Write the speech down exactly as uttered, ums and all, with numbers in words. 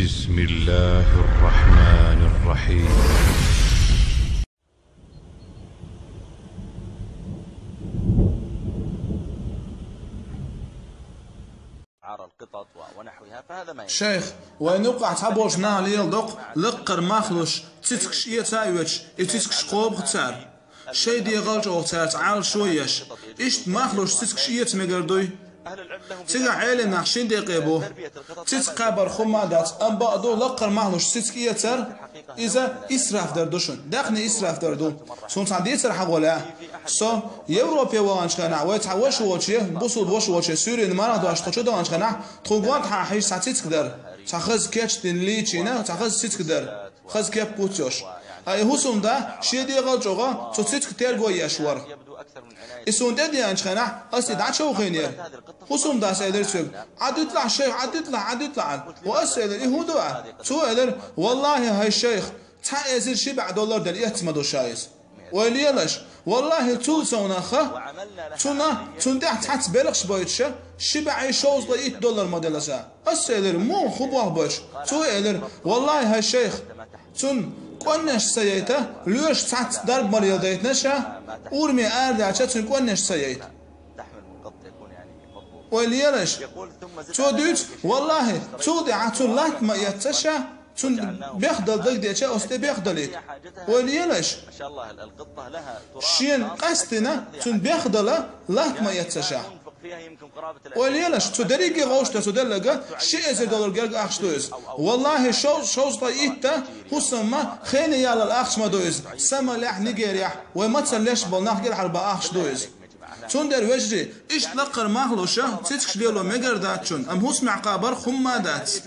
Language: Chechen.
بسم الله الرحمن الرحيم. عار القطط و-، ونحوها، فهذا ما ينبغي. Шайх, вайн юкъахь цхьаболчу наха леладо-кх лакхара мах луш цицигаш эца а оьцуш, и цицигаш кхобу-кх цара. Шайн дегӀал чӀогӀа цаьрца Ӏалашо а еш, иштта мах луш цицигаш эца мегар дуй? Цигахь Ӏелам нах шина декъе бу. Цициг кхабар хӀумма а дац, амма бакъду, лакхара мах луш цициг эцар, иза исраф дар ду шуна. Даьхни исраф дар ду. Суна цхьа дийцар хьахо лаьа. Со Европе ваханчу хенахь, вай цхьа ваша волчу, бусулба ваша волчу, суьйрана марха дош тхо чу даханчу хенахь, тхуна гонаха хьийза цхьа цициг дара. Цхьа хаза кечдина лийчийна, цхьа хаза цициг дара. Хаза кеп буц йолуш. Ткъа и хӀусамда шен дегӀал чӀогӀа цу цициган терго еш вара. И суна тӀедеанчу хенахь, ас и дӀачовхийнера. ХӀусамдас элира соьга: «Ӏадуьталахь, шайх, Ӏадуьталахь, Ӏадуьталахь», — аьлла. Ва ас элира: «И хӀун ду?» — аьлла. Цо элира: «Валлахьи, хӀай шайх, цхьа эзар ши бӀе доллар делла эцна ма ду ша иза». Вай лелаш, валлахьи, цул совнаха, цунна, цунна тӀехь цхьацца белхаш бойтуша, ши бӀе шовзткъе итт доллар ма делла ша. Ас элира: «Муха, хӀун болх бу?» Цо элира: «Валлахьи, хӀай шайх, цунна кӀоннеш ца яйта, лоьшуш цхьацца дарба ма леладайтина ша, урамехь арадаьлча, цунна кӀоннеш ца яйта». Вай лелаш, цо дуьйцу: «Валлахьи, цул тӀаьхьа цунна латта ма эцна ша, цунна бехдала дагадеъча, оцу тӀе бехдалийта». Вай лелаш, шена къаьсттина цунна бехдала латта ма эцна ша. Вай лелаш, цу дерриге гӀовшта цу деллага ши эзар доллар герга ахча ду иза. Валлахьи, шов-, шовзткъе итт хӀусамна хене яллал ахча ма ду иза. Самалехь, Нигерехь, вай мацалла леш болу нах кӀелхьарбан ахча ду иза. Цундела, вежарий, иштта лакхара мах луша цицигаш лело мегар дац шуна, амма хӀусамехь кхабар хӀумма а дац.